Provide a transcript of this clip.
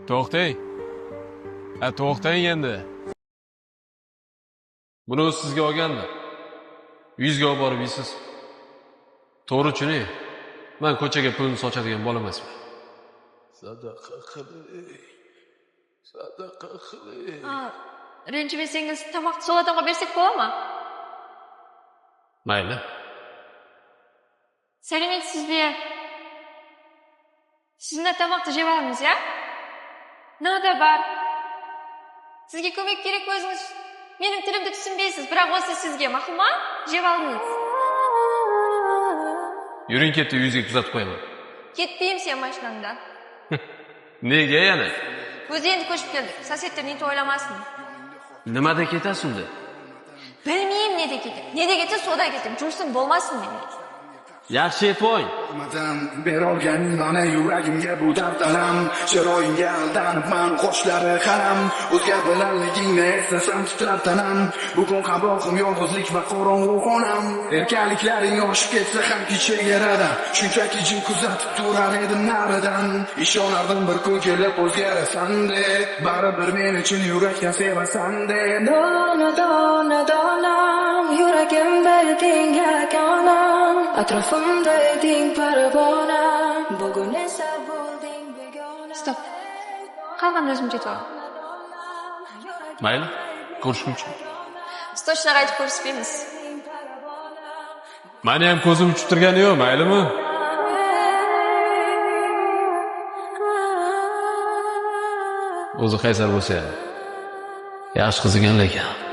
To'xtang. Ha, to'xtang endi. Buni o'zi sizga olgandi. Yuzga olib borib yeysiz. To'g'ri tushuning. Men ko'chaga pulni sochadigan bola emasman. Sadaqa qiling. Sadaqa qiling. Renjimasangiz tomoqni sol odamga bersak bo'ladimi? Mayli. Сәлеметсіз бе? Сіз мына тамақты жеп алыңыз, иә? Мынау да бар. Сізге көмек керек, өзіңіз менің тілімді түсінбейсіз, бірақ осы сізге мақұл ма? Жеп алыңыз. Yuring, ketdi, yuzga kuzatib qo'yaman. Кетпеймін сен машинаңда. Nega yana? Өзі енді көшіп келдік. Соседтер не ойламасын. Nimada ketasiz unda? Білмеймін, неде кетемін. Неде кетсе, сода кетемін. Жұмысым болмасын менде. Yaxshi yetib oling. Olmadim berolganing ona yuragimga bu dard-alam, chiroyingga aldanibman, qoshlari qaram, o'zga bilanligingni eslasam titrar tanam. Bugun qaboqim yolg'izlik va qorong'u xonam, erkaliklaring oshib ketsa hamki chegaradan, shunchaki jim kuzatib turar edim naridan. Ishonardim bir kun kelib o'zgarasan deb, baribir meni chin yurakdan sevasan deb. Dona, dona, donam, yuragimda eding yagonam, atrofimda eding parvona, bugun esa bo'lding begona. Стоп. Қалғанын өзім жетіп аламын. Mayli, ko'rishguncha. Biz точно qaytib ko'rishmaymiz. Mani ham ko'zim uchib turgani yo'q, maylimi? O'zi qaysar bo'lsa ham yaxshi qiz ekan lekin.